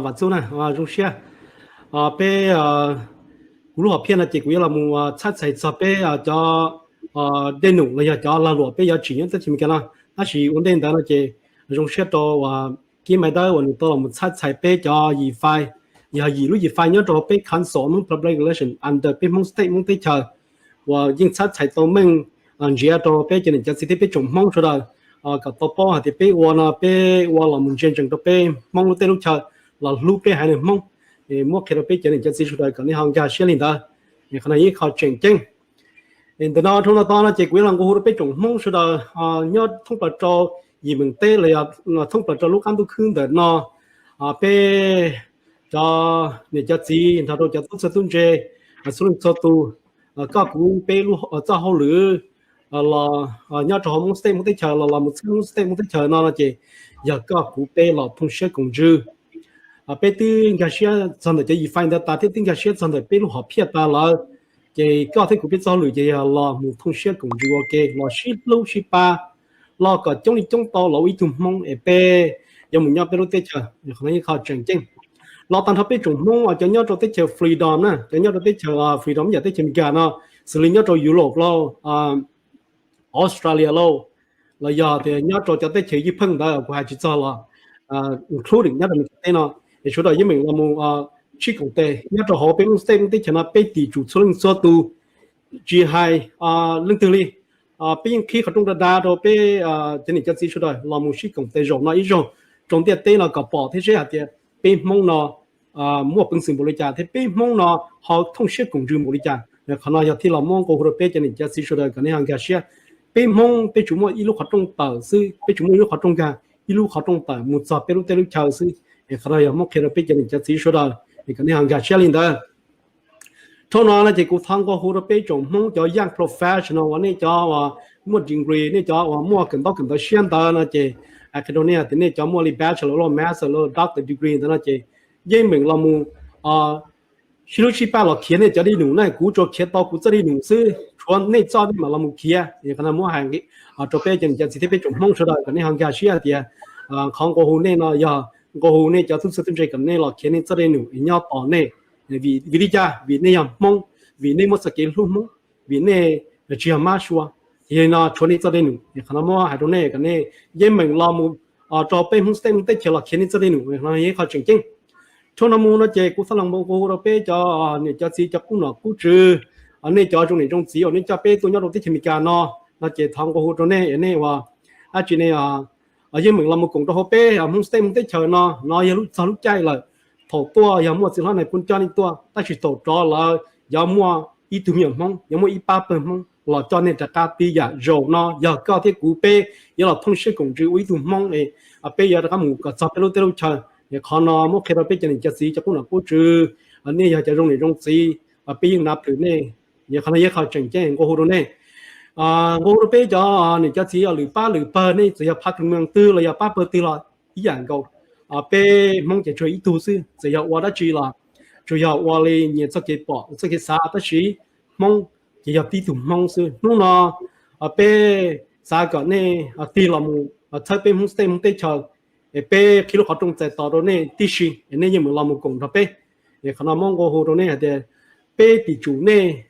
Pam Txuj na, zoo siab. Peb, kuv lub hom phiaj no ces kuv yuav los mus txhab txhais txog peb cov dej num los yog cov lag luam peb yuav tsim nyob teb chaws Amelikas no. Tab sis ua ntej ntawd no ces zoo siab rau uas Kib Maiv Dawb uas nws tau los mus txhab txhais peb cov yim fais, yog yim lub yim fais nyob rau peb Council Hmong Public Relation under peb Hmoob State Hmoob teb chaws uas yeej txhab txhais tau meej ntsiav rau peb cov niam cov txiv thiab peb tsoom Hmoob sawv daws kom tau paub hais tias peb ua no peb ua los mus ntsia ntsees rau peb Hmoob lub teb lub chaw los hlub peb haiv neeg Hmoob. Muab qhia rau peb cov niam cov txiv sawv daws kom nej ho nkag siab li ntawd. Qhov no yog ib qho tseem ceeb. Ntawm no dhau no tod no ces kuv yuav los nqua hu rau peb tsoom Hmoob sawv daws nyob thoob plaws rau yim meem teb los yog thoob plaws rau lub qab ntuj khwb ntawm no, peb cov niam cov txiv nrog rau cov tub txawj tub ntse, txhua leej txhua tus, koj kuv peb lub txoj hauj lwm los nyob rau hauv Hmoob State Hmoob teb chaws los los mus txhawb Hmoob State Hmoob teb chaws no no ces yog koj kuv peb los thooj siab koom ntsws. Peb twb nkag siab txog ntawm cov yim fais ntawd tas thiab twb nkag siab txog ntawm peb lub hom phiaj tas lawm, ces koj thiab kuv peb txoj hauj lwm ces yog los mus thooj siab koom ntsws ua ke, los sib hlub sib pab, los kom coob li coob tau los ua ib tug Hmoob es peb yuav mus nyob peb lub teb chaws. Qhov no ib qho tseem ceeb. Los tag nrho peb tsoom Hmoob cov nyob rau teb chaws Freedom na, cov nyob rau teb chaws Freedom yam teb chaws Amelikas no, xws li nyob rau Europe lauj, Australia lauj, los yog tias nyob rau cov teb chaws ywj pheej ntawd kuv hais tsis txog los including nyob rau Amelikas teb no, es sawv daws yeej meem los mus sib koom tes nyob rau hauv peb Hmoob State Hmoob teb chaws no peb tim tsum txhua leej txhua tus, tsis hais leej twg li. Peb yeej qhib qhov rooj dav dav rau peb cov niam cov txiv sawv daws los mus sib koom tes zaum no ib zaug rau ntiaj teb no kom pom thiab seb hais tias peb Hmoob no muaj peev xwm npaum li cas thiab peb Hmoob no ho thooj siab koom ntsws npaum li cas. Qhov no yog thiaj los muab nqua hu rau peb cov niam cov txiv sawv daws kom nej ho nkag siab. Peb Hmoob peb tsuas muaj ib lub qhov rooj tawm xwb, peb tsuas muaj ib lub qhov rooj nkag, ib lub qhov rooj tawm mus txog peb lub teb lub chaw xwb. Qhov no yog muab qhia rau peb cov niam cov txiv sawv daws kom nej ho nkag siab li ntawd. Dhau no no ces kuv thov nqua hu rau peb tsoom Hmoob cov young professional uas nej cov uas muaj degree, nej cov uas muaj kawm ntaub kawm ntawv siab ntawd no ces qhia rau nej tias nej cov muaj li bachelor los master los doctor degree ntawd no ces yeej meem los mus sib hlub sib pab los khiav nej cov dej num na. Kuv tsuas khiav tau kuv txoj dej num xwb, tshuav nej txoj nej mam los mus khiav. Qhov no muab hais rau peb cov niam cov txiv thiab peb tsoom Hmoob sawv daws kom nej ho nkag siab tias qhov nqua hu nej no yog nqua hu nej cov tub txawj tub ntse kom nej los khiav nej txoj dej num nyob tos nej. Vim li cas? Vim nej yog Hmoob, vim nej muaj txoj kev hlub Hmoob, vim nej tsis yog mab sua. Ces yog li no tshuav nej txoj dej num, qhov no muab hais rau nej kom nej yeej meem los mus rau peb Hmoob State Hmoob teb chaws los khiav nej txoj dej num, qhov no yog ib qho tseem ceeb. Dhau no mus no ces kuv txhaj los nqua hu rau peb cov niam cov txiv cov qub nom qub tswv, nej cov zoo niam zoo txiv uas nej coj peb tuaj nyob rau teb chaws Amelikas no, no ces thov nqua hu rau nej, nej uas dab tsi ne yeej meem los mus koom rau hauv peb Hmoob State Hmoob teb chaws no, no yog lub txog lub caij lawm. Thaum tuaj yog muaj txiv hlob nais phoo coj nej tuaj, tab sis thaum rov lawm yuav muaj ib tug me nyuam Hmoob, yuav muaj ib pab pawg Hmoob los coj nej rov qab tib yam. Zaum no yog koj thiab kuv peb yuav los thooj siab koom ntsws ua ib tug Hmoob es peb yuav rov qab mus kom txog peb lub teb lub chaw. Qhov no muab qhia rau peb cov niam cov txiv cov qub nom qub tswv, nej yog cov zoo niam zoo txiv, peb yeej nav plws nej. Qhov no yog qhov tseem ceeb nqua hu rau nej. Nqua hu rau peb cov niam cov txiv lwm pab lwm pawg, nej txawm yog phab kws mees twg los yog pab pawg twg los ib yam nkaus. Peb Hmoob ces tsuas ib tug xwb, txawm yog ua dab tsi los tsuas yog ua li nyias txoj kev pom txoj kev xav, tab sis Hmoob ces yog tib tug Hmoob xwb. Hnub no peb xav kom nej tig los mus txhawb peb Hmoob State Hmoob teb chaws, es peb qhib lub qhov rooj txais tos rau nej tib si, es nej yeej meem los mus koom nrog peb. Es qhov no muab nqua hu rau nej hais tias peb tim tsum nej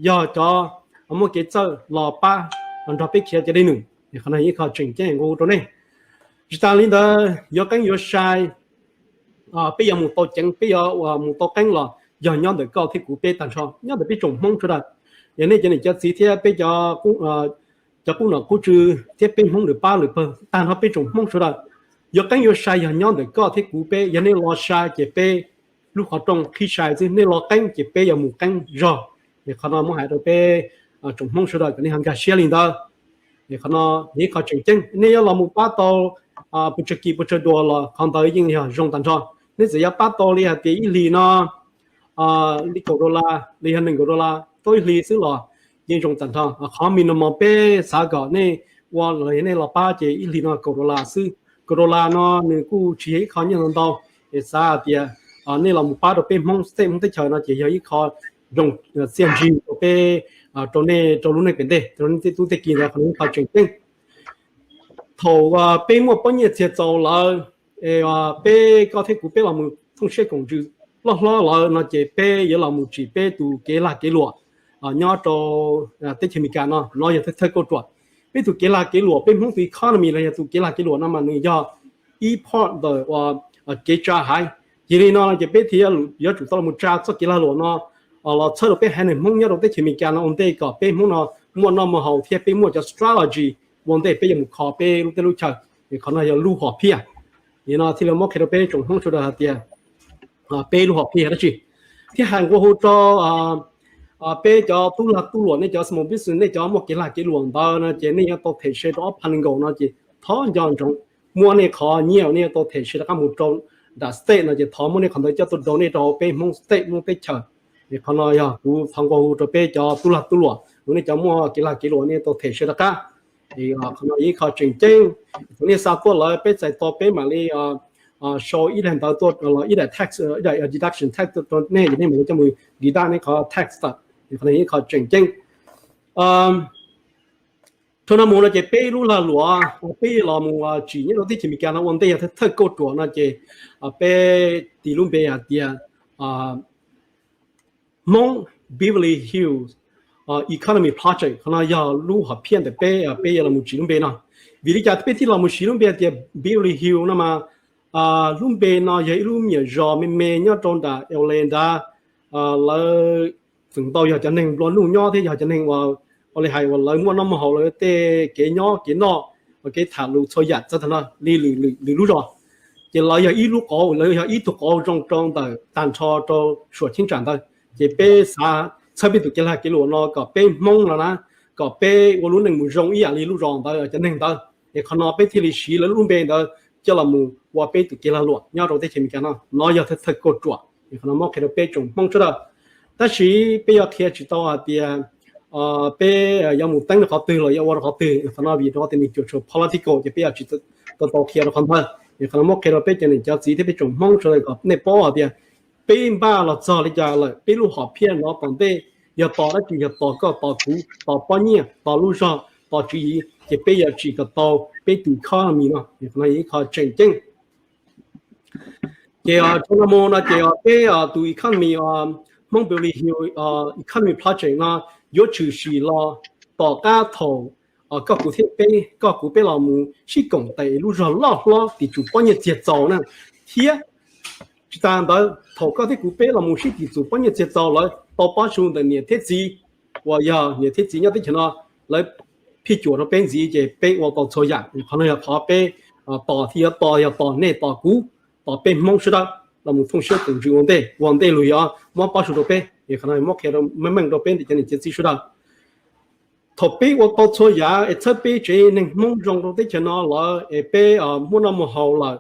yog cov muaj kev txawj los pab nrog peb khiav cov dej num. Es qhov no ib qho tseem ceeb nqua hu rau nej. Tsis tas li ntawd, yuav qeeb yuav sai, peb yuav mus tau ceev, peb yuav mus tau qeeb los yog nyob ntawm koj thiab kuv peb tag nrho, nyob ntawm peb tsoom Hmoob sawv daws. Yog nej cov niam cov txiv thiab peb cov qub nom qub tswv thiab peb Hmoob lwm pab lwm pawg tag nrho peb tsoom Hmoob sawv daws. Yuav qeeb yuav sai yog nyob ntawm koj thiab kuv peb, yog nej los sai ces peb lub qhov rooj qhib sai xwb, nej los qeeb ces peb yuav mus qeeb zog. Es qhov no muab hais rau peb tsoom Hmoob sawv daws kom nej ho nkag siab li ntawd. Es qhov no yog ib qho tseem ceeb, nej yuav los mus pab tau puas tsawg kis puas tsawg duas los qhov ntawd yeej yog zoo tag nrho. Nej txawm yuav pab tau li hais tias ib hlis no li kaum dollar los yog nees nkaum dollar tau ib hlis xwb los yeej zoo tag nrho. Qhov minimum peb xav kom nej ua los yog nej los pab ces ib hlis no kaum dollar xwb. Kaum dollar no nws kuj tsis yog ib qho nyiaj ntau ntau, es xav hais tias nej los mus pab rau peb Hmoob State Hmoob teb chaws no ces yog ib qho zoo txiaj ntsig rau peb, rau nej rau lub neej pem ntej, rau nej tej tub tej ki ntawd, qhov no ib qho tseem ceeb. Thaum peb muaj pab nyiaj txiag txaus lawm, peb koj thiab kuv peb los mus thooj siab koom ntsws loj hlob lawm no ces peb yuav los mus tsim peb tus kev lag kev luam nyob rau teb chaws Amelikas no. No yog thawj thawj kauj ruam. Peb tus kev lag kev luam, peb Hmoob tus economy los yog tus kev lag kev luam no mas nws yog ib part ntawm kev tsa haiv. Yog li no ces peb thiaj yuav tsum tau los mus tsa txoj kev lag luam no los txhawb rau peb haiv neeg Hmoob nyob rau teb chaws Amelikas no ua ntej kom peb Hmoob no muaj noj muaj haus thiab peb muaj cov strategy ua ntej peb yuav mus kho peb lub teb lub chaw. Qhov no yog lub hom phiaj. Yog no thiaj li muab qhia rau peb tsoom Hmoob sawv daws hais tias peb lub hom phiaj yog dab tsi. Thiab hais nqua hu rau peb cov tub lag tub luam, nej cov small business, nej cov muaj kev lag kev luam ntawd no ces nej yuav tau them se rau ob phav nees nkaum no ces thov nco ntsoov muab nej qhov nyiaj uas nej yuav tau them se rov qab mus rau nram state no ces thov muab nej qhov ntawd coj tuaj rau nej rau hauv peb Hmoob state, Hmoob teb chaws. Es qhov no yog kuv thov nqua hu rau peb cov tub lag tub luam, nej cov muaj kev lag kev luam nej tau them se rov qab. Qhov no yog ib qho tseem ceeb. Thaum nej xa tuaj lawm peb txais tau peb mam li show ib daim ntawv tuaj los ib daim tax, ib daim deduction tax tuaj rau nej, nej mam li coj mus deduct nej qhov tax tawm. Qhov no yog ib qho tseem ceeb. Dhau no mus no ces peb lub lag luam peb los mus tsim nyob rau teb chaws Amelikas no ua ntej yog thawj kauj ruam no ces peb tis lub npe hais tias Hmoob Beverly Hills Economy Project. Qhov no yog lub hom phiaj ntawm peb, peb yuav los mus tsim lub npe no. Vim li cas peb thiaj los mus siv lub npe hais tias Beverly Hills no mas lub npe no yog ib lub me nyuam zos me me nyob rau nram L A nrad. Lawv feem ntau yog cov neeg nplua nuj nyob thiab yog cov neeg uas, ua li hais uas lawv muaj noj muaj haus, lawv tej kev nyob kev noj, kev tham lus txhua yam txawv tag no li lwm lub zos. Ces lawv yog ib lub qauv, lawv yog ib tug qauv zoo rau ntawm tag nrho rau suam cheeb tsam ntawd. Ces peb xav txhawb peb tus kev lag kev luam no kom peb Hmoob no na, kom peb ua lub neej mus zoo ib yam li lub zos ntawd cov neeg ntawd. Es qhov no peb thiaj li siv lawv lub npe ntawd coj los mus ua peb tus kev lag luam nyob rau teb chaws Amelikas no. No yog thawj kauj ruam, qhov no muab qhia rau peb tsoom Hmoob sawv daws. Tab sis peb yuav qhia tsis tau hais tias peb yuav mus teeb rau qhov twg los yuav ua rau qhov twg, qhov no vim rau qhov tias nws cuam tshuam political ces peb yuav tsis tau tau qhia rau qhov ntawd. Qhov no muab qhia rau peb cov niam cov txiv thiab peb tsoom Hmoob sawv daws kom nej paub hais tias peb npaj los txog li cas lawm, peb lub hom phiaj no tom ntej yog tos dab tsi? Yog tos koj tos kuv, tos pob nyiaj, tos lub zog, tos tswv yim, ces peb yuav tsim kom tau peb tus economy no. Qhov no yog ib qho tseem ceeb. Ces dhau no mus no ces peb tus economy, Hmoob Beverly Hills Economy Project no yuav tshwm sim los tom qab thaum koj kuv thiab peb, koj kuv peb los mus sib koom tes lub zog loj hlob tim tsum pob nyiaj txiag txaus na. Thiab tsis tas ntawd, thaum koj thiab kuv peb los mus sib tim tsum pob nyiaj txiag txaus lawm, tau pob tsuas ntawm niam thiab txiv, uas yog niam thiab txiv nyob teb chaws no, lawv phij cuam rau peb ntxiv ces peb ua tau txhua yam. Qhov no yog qhov peb tos thiab yuav tos, yog tos nej tos kuv, tos peb Hmoob sawv daws los mus thooj siab koom ntsws ua ntej, ua ntej lug yuav muab pob tsuas rau peb. Qhov no muab qhia meej meej rau peb cov niam cov txiv sawv daws. Thaum peb ua tau txhua yam es txhawb peb tsev neeg Hmoob zoo rau teb chaws no lawm es peb muaj noj muaj haus lawm,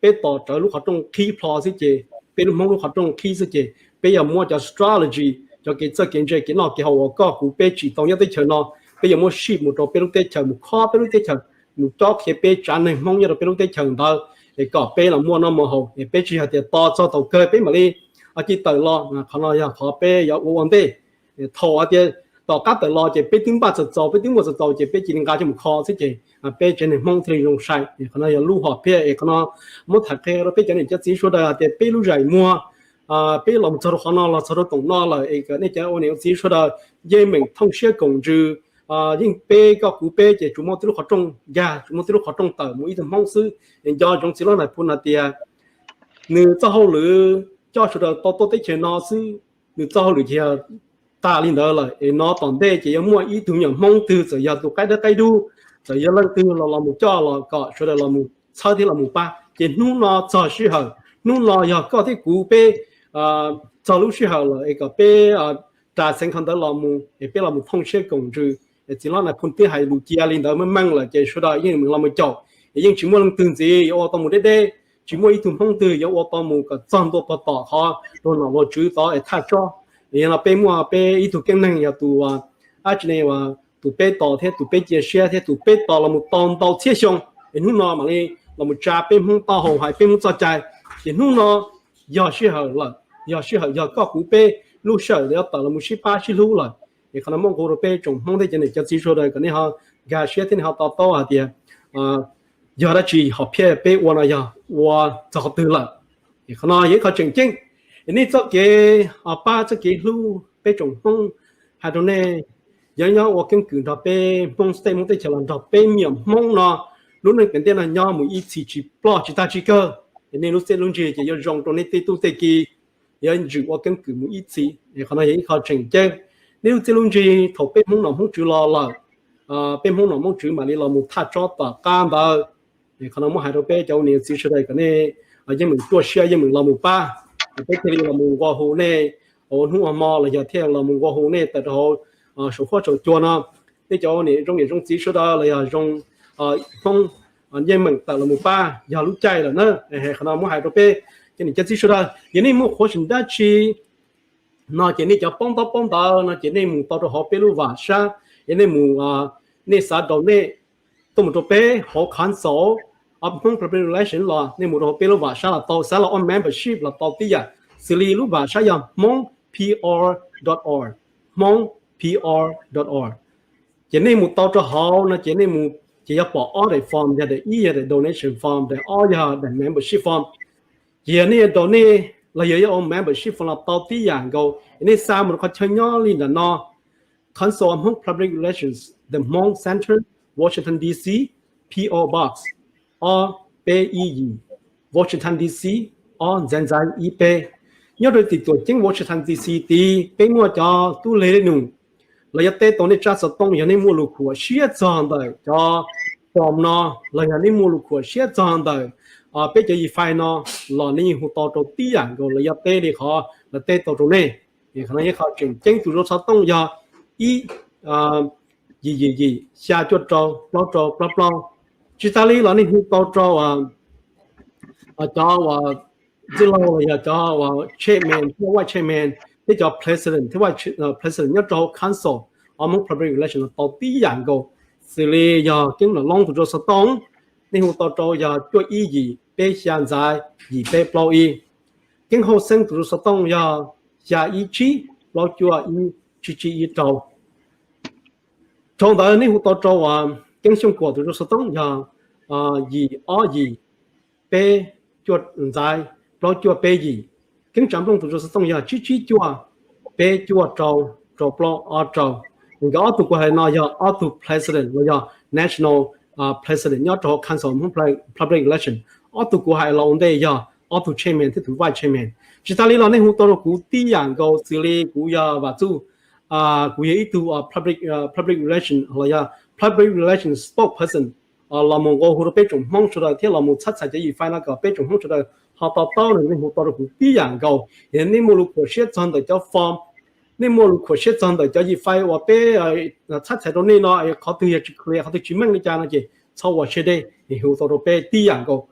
peb tos rawv lub qhov rooj qhib plho xwb ces, peb lub Hmoob lub qhov rooj qhib xwb ces peb yuav muab cov strategy, cov kev txawj kev ntse kev noj kev haus uas koj kuv peb tsim tau nyob teb chaws no, peb yuav muab ship mus rau peb lub teb chaws, mus khob peb lub teb chaws, mus cob qhia peb tsav neeg Hmoob nyob rau peb lub teb chaws ntawd es kom peb los muaj noj muaj haus. Es peb tsis yog tias tos txog thaum kawg peb mam li cia tawm los. Qhov no yog qhov peb yuav ua ua ntej. Thaum hais tias tom qab tawm los ces peb twb npaj txaus txaus, peb twb muaj txaus txaus ces peb cia li nqa coj mus kho xwb ces peb tsev neeg Hmoob thiaj li zoo sai. Qhov no yog lub hom phiaj es qhov no muab tham qhia rau peb cov niam cov txiv sawv daws hais tias peb lub zais muag, peb los txog rau qhov no, los txog rau toom no lawm es kom nej cov ua niam ua txiv sawv daws yeej meem thooj siab koom ntsws. Yeej peb koj kuv peb ces tsuas muaj tib lub qhov rooj nkag, tsuas muaj tib lub qhov rooj tawm mus ib tug Hmoob xwb. Es nco ntsoov txiv hlob Nais Phoo hais tias nws txoj hauj lwm coj sawv daws tau tuaj teb chaws no xwb, nws txoj hauj lwm ces yog tag li ntawd lawm. Es no tom ntej ces yuav muaj ib tug me nyuam Hmoob twg, txawm yog tus qaib dawb qaib dub, txawm yog leej twg los los mus coj los kom sawv daws los mus txhawb thiab los mus pab. Ces hnub no txog sij hawm, hnub no yog koj thiab kuv peb txog lub sij hawm lawm es kom peb ras xeev kho ntawd los mus es peb los mus thooj siab koom ntsws. Es txiv hlob Nais Phoo twb hais lus cia li ntawd meej meej lawm ces sawv daws yeej meem los mus caum. Es yeej tsis muaj leej twg ntxiv yuav ua tau mus deb deb, tsis muaj ib tug Hmoob twg yuav ua tau mus kom txog ntua pog tom qhov luag nom luag tswv tod es thaj tsob. Es yog no peb muaj peb ib tug keeb neeg yog tus dab tsi ne, tus peb tos thiab tus peb cia siab thiab tus peb tos los mus tau ntau txhiab xyoo, es hnub no mam li los mus tsa peb Hmoob taub hau hais peb Hmoob txoj cai. Ces hnub no yog sij hawm lawm, yog sij hawm, yog koj kuv peb lub sij hawm yuav tawm los mus sib pab sib hlub lawm. Es qhov no muab nqua rau peb tsoom Hmoob thiab cov niam cov txiv sawv daws kom nej ho nkag siab thiab nej ho to taub hais tias yog dab tsi hom phiaj peb ua no yog ua txog qhov twg lawm. Qhov no yog ib qho tseem ceeb. Nej txoj kev pab txoj kev hlub peb tsoom Hmoob hais rau nej, yog nyob ua keeb kwm nrog peb Hmoob state, Hmoob teb chaws los nrog peb me nyuam Hmoob no lub neej pem ntej no nyob mus ib txhis tsis ploj tsis tag tsis kawg. Nej lub txiaj lub ntsig ces yuav zoo rau nej tej tub tej ki, yuav ntsws ua keeb kwm mus ib txhis. Qhov no yog ib qho tseem ceeb. Nej lub txiaj lub ntsig thaum peb Hmoob nom Hmoob tswv los lawm, peb Hmoob nom Hmoob tswv mam li los mus thaj tsob tom qab ntawd. Qhov no muab hais rau peb cov ua niam txiv sawv daws kom nej yeej meem ruaj siab yeej meem los mus pab, peb thiaj li los mus nqua hu nej ua hnub ua hmo los yog thiaj los mus nqua hu nej tawm rau hauv saum huab saum cua no. Nej cov ua niam zoo niam zoo txiv sawv daws los yog zoo Hmoob yeej meem tawm los mus pab yog lub caij lawm na. Qhov no muab hais rau peb cov niam cov txiv sawv daws, yog nej muaj qhuav xim dab tsi no ces nej cov paub ntaub paub ntawv no ces nej mus tau rau hauv peb lub vam sab, yog nej mus, nej xav donate tuaj mus rau peb hauv Council of Hmong Public Relations los nej mus rau hauv peb lub vam sab los tau, xav los ua membership los tau tib yam, xws li lub vam sab yog hmongpr.org, hmongpr.org. Ces nej mus tau rau hauv no ces nej mus ces yog pom ob daim form, yog daim ib yog daim donation form, daim ob yog daim membership form. Ces yog nej yuav donate los yog yuav ua membership form los tau tib yam nkaus. Nej xa mus rau qhov chaw nyob li ntawm no: Council of Hmong Public Relations, The Hmong Center, Washington D C, P O Box ob peb ib yim, Washington D C ob ntxaiv ntxaiv ib peb. Nyob rau tim tuam ceeb Washington D C tid peb muaj cov tub leg num los yog teb tau nej tsab xov tooj, yog nej muaj lus khuam siab txog ntawm cov form no los yog nej muaj lus khuam siab txog ntawm peb cov E five no los nej yeej hu tau rau tib yam nkaus, lawv yuav teb li qhov lawv teb tau rau nej. Qhov no yog qhov tseem ceeb. Tus rau xov tooj yog ib yim yim yim xya cuaj rau plaub rau plaub plaub. Tsis tas li los nej hu tau rau cov uas txwj laug los yog cov uas chairman thiab vice chairman thiab cov president thiab vice president nyob rau hauv Council of Hmong Public Relations los tau tib yam nkaus. Xws li yog Keeb Nom Loob tus rau xov tooj, nej hu tau rau yog cuaj ib yim peb xya ntxaiv yim peb plaub ib. Keeb Hauj Xeeb tus rau xov tooj yog xya ib tsib plaub cuaj ib tsib tsib ib rau. Dhau ntawd nej hu tau rau uas Keeb Xyooj Kuam tus rau xov tooj yog yim ob yim peb cuaj ntxaiv plaub cuaj peb yim. Keeb Tsav Nplooj tus rau xov tooj yog tsib tsib cuaj peb cuaj rau rau plaub ob rau. Nkawd ob tug kuv hais no yog ob tug president los yog national president nyob rau hauv Council of Hmong Public Relations. Ob tug kuv hais los ua ntej yog ob tug chairman thiab tus vice chairman. Tsis tas li los nej hu tau rau kuv tib yam nkaus, xws li kuv yog Vam Txuj, kuv yog ib tug public relations los yog public relations spokesperson los mus nqua hu rau peb tsoom Hmoob sawv daws thiab los mus txhab txhais cov E five no kom peb tsoom Hmoob sawv daws ho to taub no, nej hu tau rau kuv tib yam nkaus. Yog nej muaj lus khuam siab txog ntawm cov form, nej muaj lus khuam siab txog ntawm cov E five uas peb txhab txhais rau nej no, qhov twg yog tsis clear, qhov twg tsis meej li cas no ces txhob ua siab deb, hu tau rau peb tib yam nkaus.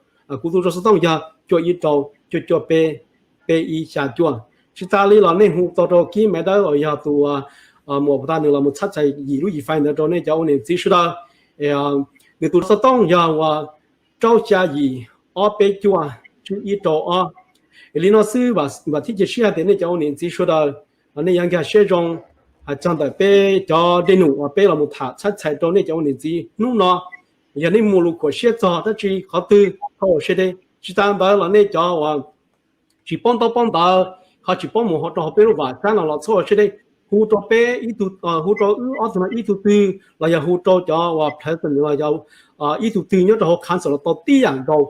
Kuv tus rau xov tooj yog cuaj ib rau cuaj cuaj peb peb ib xya cuaj. Tsis tas li los nej hu tau rau Kib Maiv Dawb uas yog tus muam puag ta nws los mus txhab txhais yim lub E five ntawd rau nej cov ua niam txiv sawv daws. Nws tus rau xov tooj yog uas rau xya yim ob peb cuaj tsib ib rau ob. Es li no xwb, vam thiab cia siab hais tias nej cov ua niam txiv sawv daws nej yuav nkag siab zoo hais txog ntawm peb cov dej num uas peb los mus tham txhab txhais rau nej cov ua niam txiv hnub no. Yog nej muaj lus khuam siab txog dab tsi qhov twg txhob ua siab deb. Tsis tas ntawd los nej cov uas tsis paub ntaub paub ntawv, ho tsis paub mus rau hauv peb lub vam sab no los txhob ua siab deb. Hu rau peb ib tug, hu rau wb ob tug no ib tug twg los yog hu rau cov uas president los yog ib tug twg nyob rau hauv council los tau tib yam nkaus.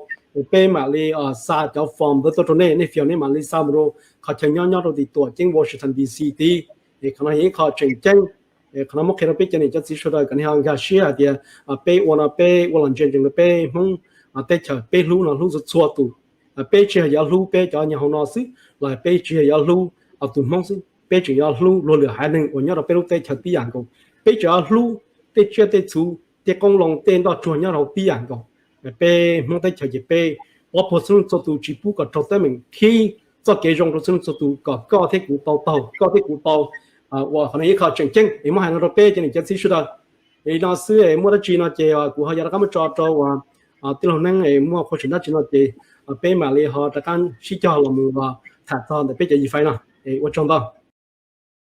Peb mam li xa cov form ntawd tuaj rau nej, nej fill nej mam li xa mus rau qhov chaw nyob nyob rau tim tuam ceeb Washington D C tid. Qhov no yog ib qho tseem ceeb. Qhov no muab qhia rau peb cov niam cov txiv sawv daws kom nej ho nkag siab hais tias peb ua no peb ua los ntsia ntsees rau peb Hmoob teb chaws, peb hlub no hlub txhua txhua tus. Peb tsis yog yuav hlub peb cov nyob hauv no xwb, los peb tsis yog yuav hlub tus Hmoob xwb, peb tseem yuav hlub luag lwm haiv neeg uas nyob rau peb lub teb chaws tib yam nkaus. Peb tseem yuav hlub tej tsiaj tej txhu, tej qoob loo tej nroj tsuag nyob rau tib yam nkaus. Peb Hmoob teb chaws ces peb pov puag txhua leej txhua tus, tsis pub kom raug teeb meem, qhib txoj kev zoo rau txhua leej txhua tus kom koj thiab kuv tau taug, koj thiab kuv tau ua. Qhov no ib qho tseem ceeb es muab hais no rau peb cov niam cov txiv sawv daws. Es li no xwb, muaj dab tsi no ces kuv ho yuav rov qab muab tso rau tij laug Neeb, muaj qhua tseem dab tsi no ces peb mam li ho rov qab sib cog los mus tham txog ntawm peb cov E five no. Ua tsaug ntau.